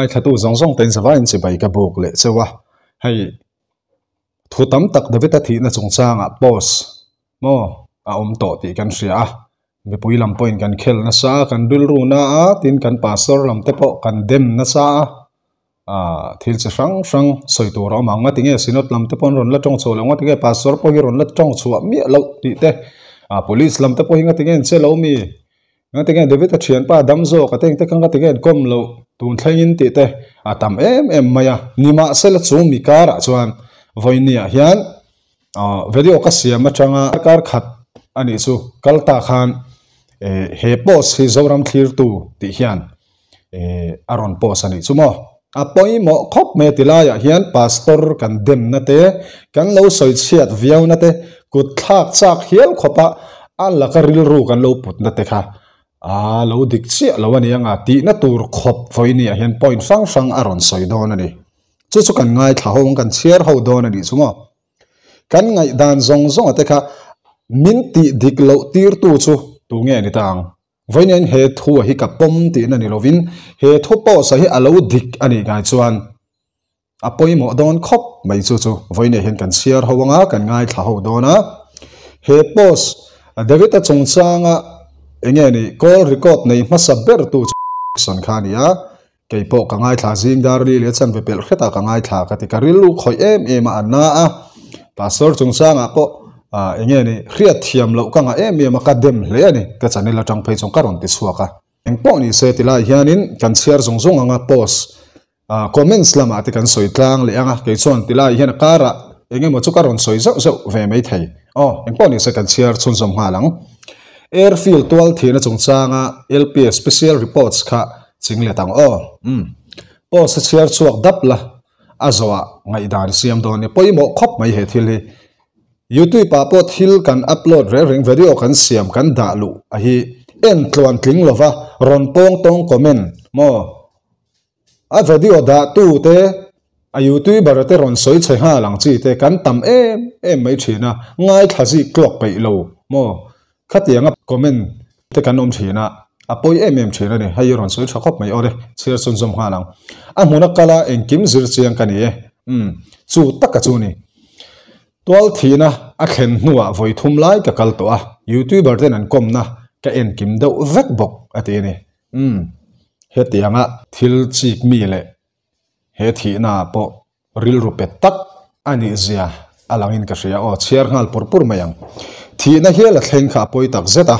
Ngaithlatu zawng zawng tein zavaiin chibai ka buk leh cheu a, hei thu tam tak David-a thihna chungchangah post maw a awm tawh tih kan hria a, mipui lam pawhin kan khel nasa a, kan rilru na a, tin kan pastor lam te pawh kan dem nasa a, ah thil chi hrang hrang sawi tur a awm ang, ngatinge synod lam te pawh an rawn la tawng chhuah loh, ngatinge pastor pawh hi rawn la tawng chhuah miah loh tih te, ah police lam te pawh hi ngatinge an che lo mi? Ngatinge David-a thianpa dam zawk a tengte kha ngatinge an kawm loh tun thlengin tih te a tam em em mai a. Nimahsela chu mi karah chuan vawinia hian video ka siam atanga kar khat a nih chu kal ta khan he post hi Zoram thlirtu tih hian a rawn post a nih chu maw. A pawimawh khawp mai a ti laiah hian pastor kan demna te, kan lo sawi chhiat viauna te, kut thlak chak hial khawpa a laka rilru kan lo putna te kha a lo dik chiah lo a ni anga tihna tur khawp vawinia hian point hrang hrang a rawn sawi dawn a ni. Chu chu kan ngaithla ho ang, kan chhiar ho dawn a nih chu maw. Kan ngaihdan zawng zawnga te kha min tih dik loh tirtu chu tunge ni ta ang? Vawiin he thu a hi ka pawm tihna ni lovin he thu pawhsa hi a lo dik a nih ngai chuan a pawimawh dawn khawp mai chu chu vawiin hian kan chhiar ho anga kan ngaithla ho dawn a. He post David-a chungchanga enge ni call record nei hmasa ber tu chu Jackson kha a ni a, kei pawh ka ngaithla zing dar li leh chanve pelh hretah ka ngaithla ka ti ka rilru khawih em em a a na a, pastor chungchangah pawh ah enge ni hriat thiam loh ka ngah em em a ka dem hle a ni ka channel atang phei chuan ka rawn ti chhuak a. Engpawh ni se ti lai hianin kan chhiar zawng zawng anga post ah comments lamah te kan sawi tlang leh anga kei chuan ti lai hian a karah eng emaw chu ka rawn sawi zauh zauh ve mai thei aw engpawh ni se kan chhiar chhunzawm nghal ang. Airfield tual thihna chungchanga LPA special reports kha Ching let ang aw. Umm. Post a chhiar chhuak dap la, a zawhah ngaihdan siam dawn ni. Pawimawh khawp mai he thil hi. Youtube ah pawh thil kan upload reng reng video kan siam kan dah luh a hi en tluan tling lova rawn pawng tawng comment maw? A video dah tu te a youtuber te rawn sawi chhe nghal ang chi te kan tam em em mai thin a, ngaithla zik tluak peih lo maw? Khatianga comment te kan awm thin a, a pawi em em thin a ni. Hei i rawn sawi tha khawp mai aw le, chhiar chhunzawm nghal ang. A hmuna kala engkim zir chiang ka ni e. Umm, chu taka chu ni. Tual thihna a thlen hnuah vawi thum lai ka kal tawh a, youtuber ten an kawmna ka enkim deuh vek bawk a ti a ni. Umm, hetianga thil chik mi leh he thihna ah pawh rilru pe tak a nih zia a langin ka hria aw, chhiar nghal pur pur mai ang. Thihna hial a thleng kha a pawi tak zet a,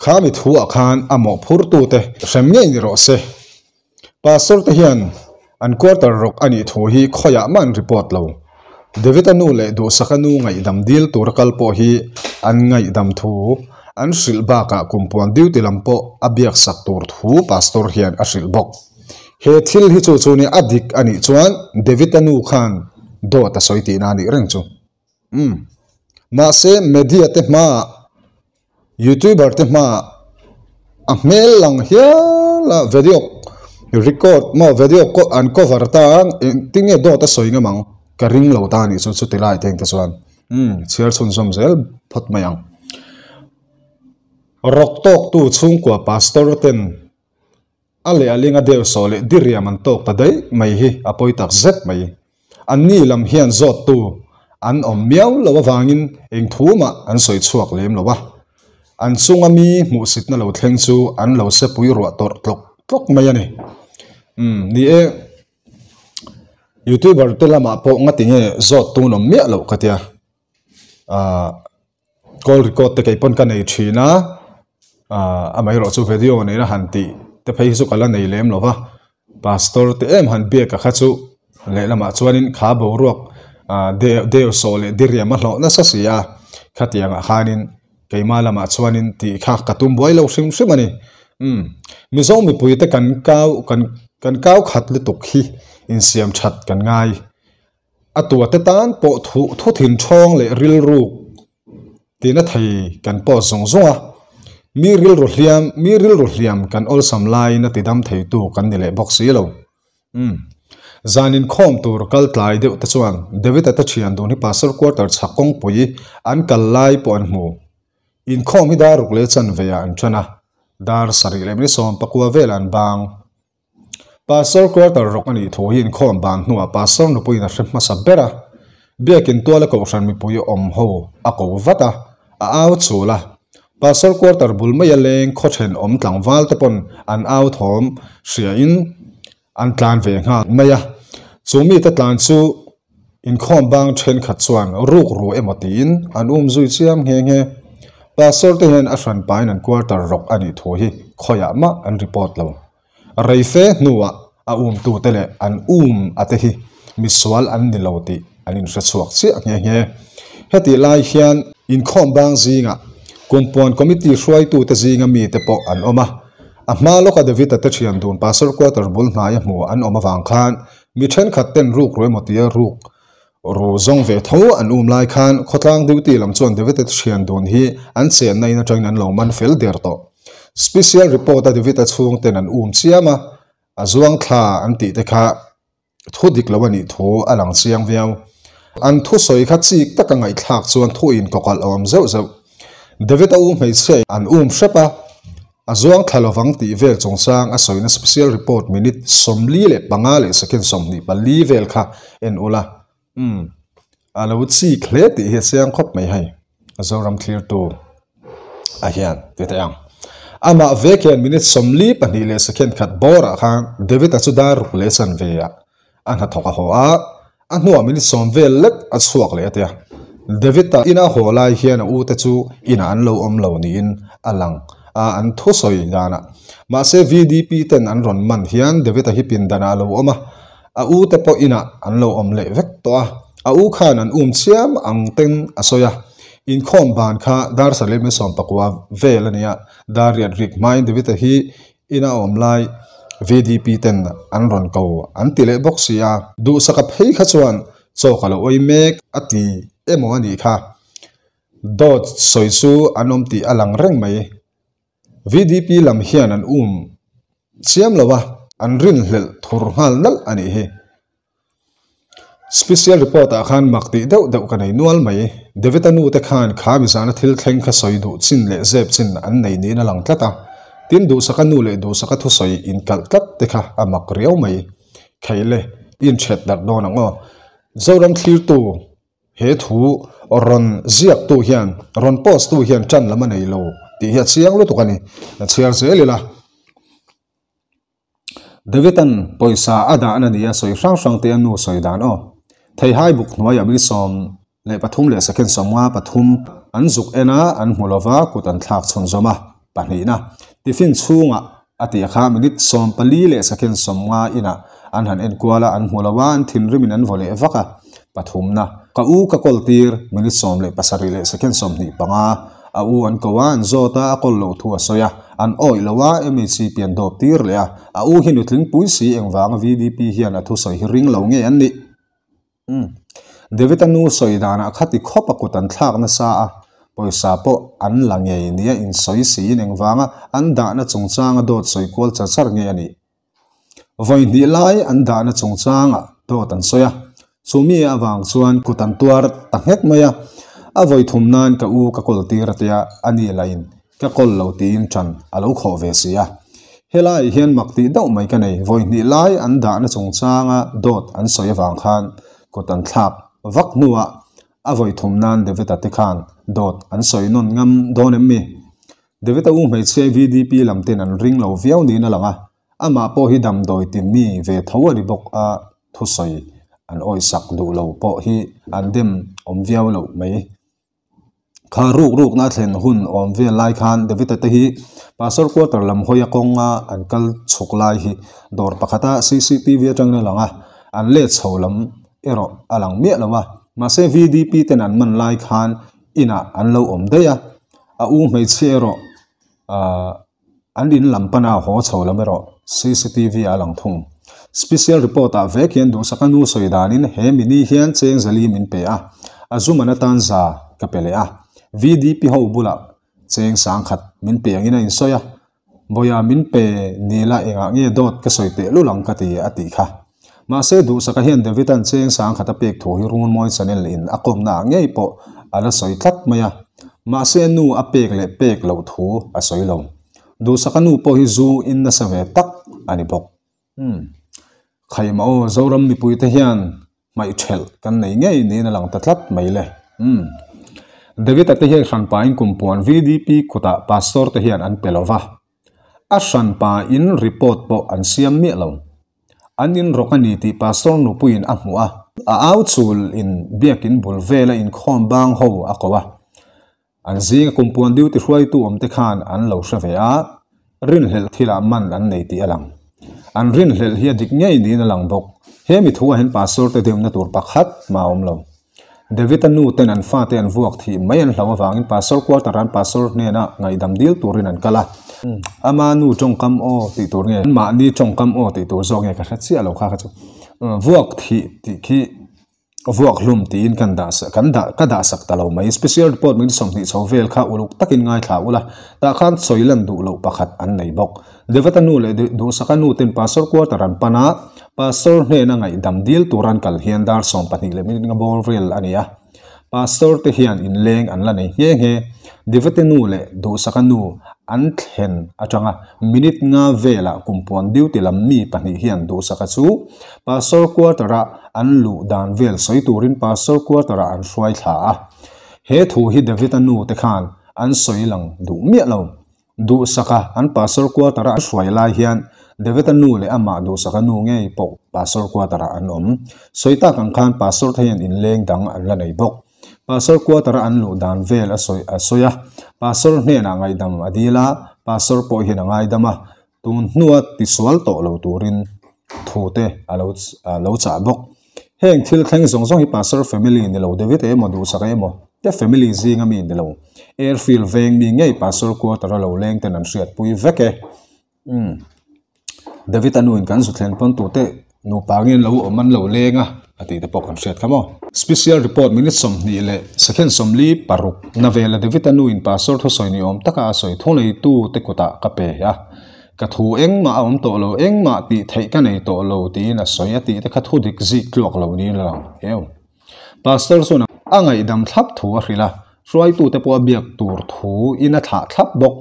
kha mi thu ah khan a mawhphurtu te hrem ngei ni rawh se. Pastor te hian an quarter rawk a nih thu hi khawiah mah an report lo. David-a nu leh Duhsaka nu ngaihdam dil tura kal pawh hi an ngaihdam thu an hrilh bakah kumpuan duty lam pawh a biaksak tur thu pastor hian a hrilh bawk. He thil hi chu chu ni a dik a nih chuan David-a nu khan dawt a sawi tihna a nih reng chu. Umm. Mahse media te hmaah, youtuber te hmaah a hmel lang hial a video record maw video an cover ta a engtin nge dawt a sawi ngam ang ka ring lo ta a nih chu chuti lai te engte chuan umm chhiar chhunzawm zel phawt mai ang. Rawk tawktu chhungkua pastor ten A leh a linga deuh sawh leh diriam an tawk ta daih mai hi a pawi tak zet mai. An ni lam hian zawttu an awm miau lo avangin eng thu mah an sawi chhuak lem lo a. An chunga mi hmuhsitna lo thleng chu an lo sepui ruah tawrh tlawk tlawk mai a ni. Umm, ni e, Youtuber te lamah pawh ngatinge zawttu an awm miah loh ka tia. Ahh. Call record te kei pawn ka nei thin a, ah amaherawh chu video neihna han tih te phei hi chu ka la nei lem lo va, pastor te em han biak a kha chu lehlamah chuanin kha boruak ah deu deu sawh leh diriam a hlawh nasa si a, khatiang ah khanin keimah lamah chuanin tih kha ka tum buai lo hrim hrim a ni. Umm Mizo mipui te kan kau kan kan kau khat lutuk hi insiam that kan ngai. A tuate tan pawh thu thu thin thawng leh rilruk tina thei kan post zawng zawng a, mi rilru hliam mi rilru hliam kan awlsam laiin a tidam theitu kan ni leh bawk si lo. Umm. Zan inkhawm tur kal tlai deuh te chuan David-a te thian dun hi Pastor Quarter chhak kawngpui an kal lai pawh an hmu. Inkhawm hi dar ruk leh chanve ah an tan a, dar sarih leh minute 14 vel an bang. Pastor quarter rawk a nih thu hi inkhawm ban hnuah pastor nupuiin a hre hmasa ber a, biakin tuala kohhran mipui awm ho a ko vat a, a au chul a. Pastor quarter bul maia leng khaw thenawm tlangval te pawn an au thawm hriain an tlan ve nghal mai a. Chu mite tlan chu inkhawm bang thenkhat chuan ruk ru emaw tiin an um zui chiam nghe nghe. Pastor te hian a hran pain an quarter rawk a nih thu hi khawiah mah an report lo. Reife hnuah a umtute leh an um a te hi misual an ni lo tih an inhre chhuak chiah nghe nghe. Hetih lai hian inkhawm bang zingah Kumpuan Committee hruaitute zinga mite pawh an awm a. A hma lawka David-a te thian dun Pastor Quarter bul hnaia hmu an awm avang khan mi thenkhat ten ruk ru emaw tia ruk ru zawng ve tho an um lai khan khawtlang duty lam chuan David-a te thian dun hi an chenna in atangin an lo man fel der tawh. Special report-a David-a chhungten an um chiam a, a zuang thla an tih te kha Thu dik lo a nih thu a lang chiang viau. An thusawi kha chik taka ngaihthlak chuan thu in kawkalh a awm zeuh zeuh. David a u hmeichhia an um hrep a, a zuang thla lovang tih vel chungchang a sawina special report minute 45 leh second 24 vel kha en ula. Umm, a lo chik hle tih hi a chiang khawp mai hei, Zoram thlirtu a hian ti teh ang. Amah vek hian minute 42 leh second khat bawrah khan David-a chu dar ruk leh chanve ah a hnathawk a haw a, a hnuah minute 10 vel lek a chhuak leh a tia. David-a ina haw lai hian a ute chu inah an lo awm lo niin a lang a, an thusawi danah. Mahse VDP ten an rawn man hian David-a hi pindanah a lo awm a, A u te pawh inah an lo awm leh vek tawh a, a u khan an um chiam ang ten a sawi a. Inkhawm ban kha dar sarih leh 19 vel a nia, dar riat rik hmain David-a hi ina awm lai VDP ten an rawn ko an ti leh bawk si a. Duhsaka phei kha chuan chaw ka lo awih mek a ti emaw a nih kha. Dawt sawi chu an awm tih a lang reng mai. VDP lam hian an um chiam lo a, an rinhlelh thur nghal nalh a nih hi. Special report ah khan mak tih deuh deuh ka nei nual mai. David-a nu te khan kha mizana thil thleng kha sawi duh chin leh zep chin an nei niin a lang tlat a. Tin duhsaka nu leh duhsaka thusawi inkalh tlat te kha a mak riau mai. Kheile, inthet darh dawn ang aw. Zoram thlirtu. He thu rawn ziaktu hian, rawn post tu hian tan lam a nei lo tih hi a chiang lutuk a ni. A chhiar zel ila. David-a'n pawisa a dahna ni a sawi hrang hrang te a nu sawi dan aw. Theihai buk hnuaiah mil 13 leh second 53 an zuk en a, an hmu lova kut an thlak chhunzawm a. Pahnihna, tiffin chhungah a tih kha minute 14 leh second 50 inah an han enkual a, an hmu lo a, an thinrimin an vaw leh vak a. Pathumna, ka u ka kawl tir minute 17 leh second 25, a u an ko a, an zawt a, a kawl loh thu a sawi a, an awih lo a, MEC pian dawp tir leh a, a u hi nutling pui si engvanga VDP hian a thusawi hi ring lo nge an nih? Umm. David-a nu sawi danah khati khawp a kut an thlak nasa a, pawisa pawh an la ngei nia insawi siin engvanga an dahna chungchanga dawt sawi kual char char nge a nih? Vawi hnih lai an dahna chungchanga dawt an sawi a, chumi avang chuan kut an tuar ta nghet mai a, a vawi thum nan ka u ka kawl tir a tia a ni lahin Ka kawl lo tiin ṭan a lo khawh ve si a. Helaiah hian mak tih deuh mai ka nei, vawi hnih lai an dahna chungchanga dawt an sawi avang khan kut an thlak vak hnuah a vawi thum nan David-a te khan dawt an sawi nawn ngam dawn em mi? David-a u hmeichhia VDP lam ten an ring lo viau niin a lang a, amah pawh hi damdawi ti mi ve tho a ni bawk a, thusawi an awisak duh lo pawh hi an dem awm viau loh mai. Kha ruk rukna a thlen hun awm vel lai khan David-a te hi Pastor quarter lam hawia kawnga an kal chhuk lai hi dawr pakhata cctv atangin a lang a, an let chho lam erawh a lang miah lo a. Mahse VDP ten an man lai khan inah an lo awm daih a, a u hmeichhia erawh ahh An in lam pana haw chho lam erawh cctv ah a lang thung. Special report ah vek hian duhsaka nu sawi danin he mini hian cheng zali min pe a, a zuman atan za ka pe leh a. VDP ho bulah cheng sangkhat min pe angin a insawi a, Bawia min pe nila engah nge dawt ka sawi teh lul ang ka ti a tih kha. Mahse duhsaka hian David-a'n cheng sangkhat a pek thu hi Runmawi channel in a kawmna ah ngei pawh a la sawi tlat mai a. Mahse nu a pek leh pek loh thu a sawi lo. Duhsaka nu pawh hi zu in nasa ve tak a ni bawk. Umm. Khaima aw Zoram mipui te hian hmaih thelh kan nei ngei niin a lang ta tlat mai le. Umm. David-a te hian hranpa in kumpuan VDP kutah Pastor te hian an pe lo va. A hranpa in report pawh an siam miah lo. An in rawk a ni tih Pastor nupuiin a hmuh a. A au chul in biakin bul vela inkhawm bang ho a ko a. An zinga kumpuan duty hruaitu awm te khan an lo hre ve a, rinhlelh thilah man an nei tih a lang. An rinhlelh hi a dik ngei niin a lang bawk. He mi thu ah hian pastor te demna tur pakhat mah a awm lo. David-a nu ten an fate an vuak thih mai an hlauh avangin pastor quarter an pastor hnena ngaihdam dil turin an kal a. Ama nu tawngkam aw tih tur nge, mahni tawngkam aw tih tur zawk nge ka hre chiah lo kha kha chu. Vuak thih tih khi Vuak hlum tiin kan dah kan dah ka dah sak ta lo mai. Special report min 20 chho vel kha uluk takin ngaithla ula, tah khan sawi lan duh loh pakhat an nei bawk. Devata nu leh Duhsaka nu ten Pastor quarter an pan a, Pastor hnena ngaihdam dil tur an kal hian dar 12 leh minute nga bawr vel a ni a. Pastor te hian inleng an la nei nghe nghe. Devate nu leh Duhsaka nu an thlen atanga minute nga velah kumpuan duty lam mi pahnih hian Duhsaka chu Pastor quarter a an luh dan vel sawi turin Pastor quarter ah an hruai thla a. He thu hi David-a nu te khan an sawi lang duh miah lo. Duhsaka an Pastor quarter a an hruai lai hian David-a nu leh amah Duhsaka nu ngei pawh Pastor quarter ah an awm. Sawi tak ang khan Pastor te hian inleng dang an la nei bawk. Pastor quarter a an luh dan vel a sawi a sawi a. Pastor hnenah ngaihdam a dil a, Pastor pawh hian a ngaidam a. Tun hnua tisual tawh lo turin thu te a lo a lo chah bawk. Heng thil thleng zawng zawng hi Pastor family ni lo David emaw Duhsak emaw te family zinga mi ni lo Airfield veng mi ngei Pastor quarter a lo leng ten an hriatpui vek e. Umm David a nuin kan zu thlen pawn tute nupa nge an lo awm an lo leng a a tih te pawh kan hriat kha maw. Special report minute 20 leh second 46 na vela David a nuin Pastor thusawi ni awm taka a sawi thuneitu te kutah ka pe a. Ka thu engmah a awm tawh lo, engmah tih theih ka nei tawh lo tiin a sawi a tih te kha thu dik zik tluak lo niin a lang eo. Pastor chuan a ngaihdam thlap thu a hrilh a, hruaitute pawh a biak tur thu in a thlah thlap bawk.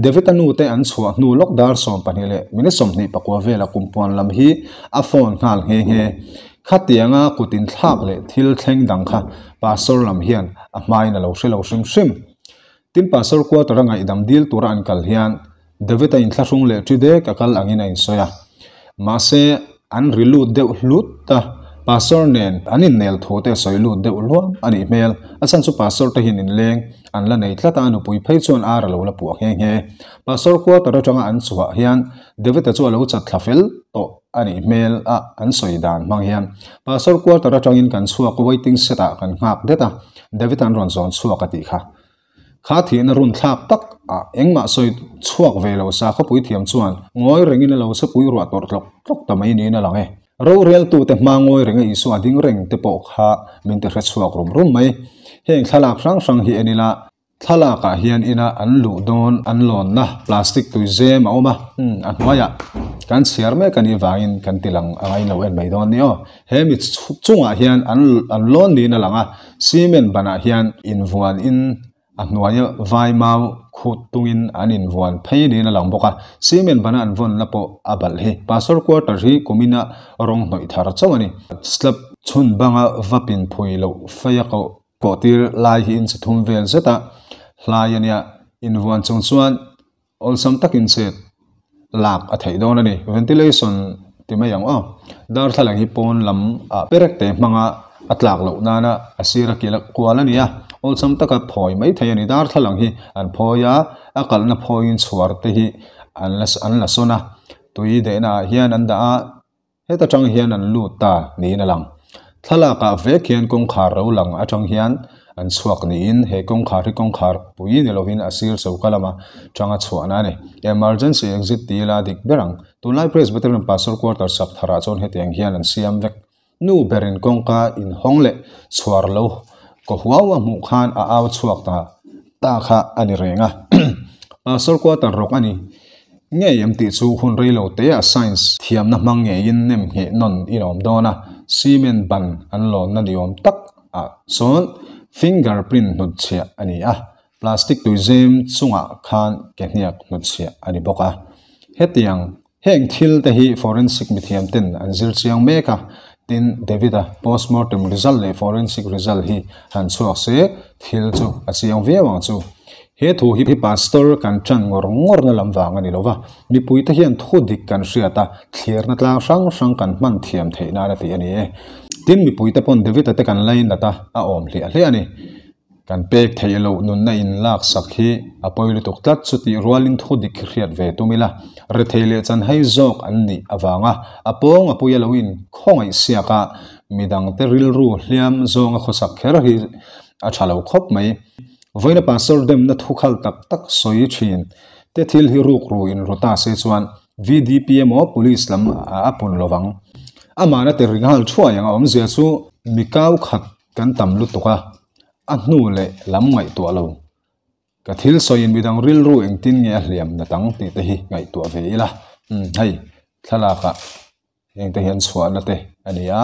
David-a nute an chhuah hnu lawk dar 12 leh minute 29 vela kumpuan lam hi a phone nghal nghe nghe. Khatianga kut inthlak leh thil thleng dang kha Pastor lam hian a hmain a lo hre lo hrim hrim. Tin Pastor quarter a ngaihdam dil tura an kal hian David-a inthlahrung leh ṭi dek a kal angin a insawi a. Mahse, an ri lut deuh hlut a, Pastor nen an innel thu te sawi lut deuh hluam a nih hmel. A chhan chu Pastor te hian inleng an la nei tlat a, a nupui phei chuan ar a lo la puah nghe nghe. Pastor quarter atanga an chhuah hian David-a chu a lo chat thla fel tawh a nih hmel a, an sawi dan hmang hian Pastor quarter atangin kan chhuak waiting shed ah kan nghak det a, David-a an rawn zawn chhuak a tih kha. Kha thihna run thlak tak ah engmah sawi chhuak ve lo sa khawpui thiam chuan ngawi rengin a lo sepui ruah tawrh tlawk tlawk ta mai niin a lang e. Roreltute hma ngawi renga Isua ding reng te pawh kha min ti hre chhuak rum rum mai. Heng thlalak hrang hrang hi en ila thlalak ah hian ina an luh dawn an lawnna plastic tui zem a awm a, a hnuaiah kan chhiar mek a nih vangin kan ti lang a ngailo en mai dawn ni aw. He mi chungah hian an an lawn niin a lang a, cement banah hian invuan in a hnuaia vai mau khut tungin an invuan phei niin a lang bawk a, cement bana an vawnna pawh a balh hi. Pastor quarter hi kumina rawng hnawih thar chauh a ni. Slab chhun banga va pin phui loh feia koh kawh tir lai hi inchi thum vel zet a hlai a nia, invuan chung chuan Awlsam takin chet lak a theih dawn a ni. Ventilation ti mai ang aw. Darthlalang hi pawn lam ah perek te hmanga a tlak loh nana a sir a kil kual a ni a. Awlsam taka phawi mai thei a ni. Darthlalang hi an phawi a, a kalhna phawiin chhuar te hi an la an la sawn a. Tui dehna ah hian an dah a. Heta tang hian an lut ta niin a lang. Thlalak ah vek hian kawngkhar ro lang atang hian an chhuak niin he kawngkhar hi kawngkhar pui ni lovin a sir choka lama tanga chhuahna a ni. Emergency exit ti ila dik ber ang. Tunlai Presbyterian Pastor Quarter sak tharah chuan hetiang hian an siam vek. Nu berin kawngka inhawng leh chhuar lo kaw huau a hmuh khan a au chhuak ta ta kha a ni reng a. Pastor Quarter rawk a ni. Ngei em tih chu hun rei lo te ah science thiamna hmang ngeiin nem ngheh nawn in awm dawn a, cement ban an lawnna ni awm tak ah sawn finger print hnutchhiah a ni a, plastic tuizem chungah khan ke hniak hnutchhiah a ni bawk a. Hetiang. Heng thil te hi forensic mithiam ten an zir chiang mek a, tin David-a postmortem result leh forensic result hi han chhuak se thil chu a chiang viau ang chu. He thu hi pastor kan tan ngawr ngawr na lam vang a ni lova, mipui te hian thu dik kan hriat a, thlirna tlang hrang hrang kan hman thiam theih nan a ti a ni e. Tin mipui te pawn David-a te kan lainat a, a awm hliah hliah a ni. Kan pek theih loh nunna in lak sak hi a pawi lutuk tlat chu tih rualin thu dik hi hriat ve tum ila, rethei leh chanhai zawk an nih avanga a pawng a pui a lo in khawngaih siak a, midangte rilru hliam zawnga khawsak kher hi a tha lo khawp mai. Vawiina Pastor demna thu khal tak tak sawi thin te thil hi ruk ru in ru ta se chuan VDP emaw Police lam a pun lovang. Amahna te ri nghal thuai ang a awmzia chu mi kau khat Kan tam lutuk a, a hnu leh lam ngaihtuah lo. Ka thil sawiin midang rilru engtin nge a hliam na tang tih te hi ngaihtuah ve ila. Umm hei, thlalakah heng te hi an chhuahna te a ni a,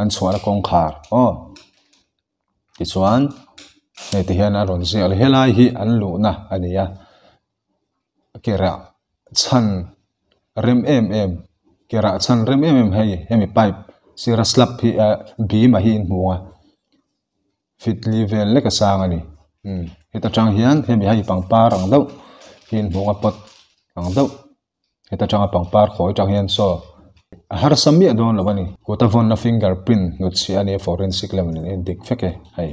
an chhuahna kawngkhar aw. Tichuan hei ti hian a rawn ziak leh helai hi an luhna a ni a, kerah chhan rem em em kerah chhan rem em em hei hemi pipe sira slab hi ah bim ah hi in hmu a fit li vel lek a sang a ni umm heta tang hian hemi hei pangpar ang deuh hi in hmu a pot ang deuh heta tanga pangpar khawi tang hian saw a harsa miah dawn lo a ni kut a vawnna finger print hnut chhiah a nia forensic lam in en dik vek e hei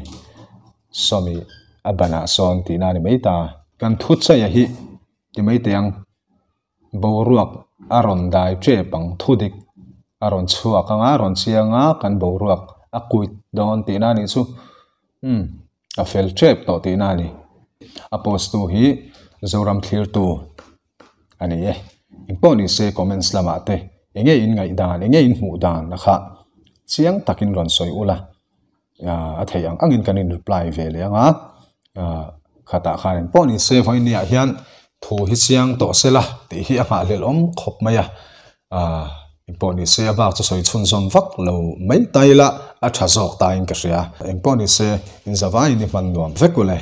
sawmi a banah sawn tihna a ni mai ta kan thu chaih hi ti mai teh ang boruak a rawn dai tep ang thu dik a rawn chhuak ang a rawn chiang a kan boruak a kuit dawn tihna a nih chu umm a fel tep tawh tihna a ni a post tu hi Zoram thlirtu. A ni e. Engpawh ni se comments lamah te enge in ngaih dan, enge in hmuh dan a kha chiang takin rawn sawi ula a theih ang angin kan in reply ve leh ang a. Khatah khan engpawh ni se vawinia hian thu hi chiang tawh se la tih hi a nghahhlelh awm khawp mai a. Engpawh ni se a bak chu sawi chhunzawm vak lo mai ta ila a tha zawk tain ka hria. Engpawh ni se in zavaiin i hman nuam vek ule.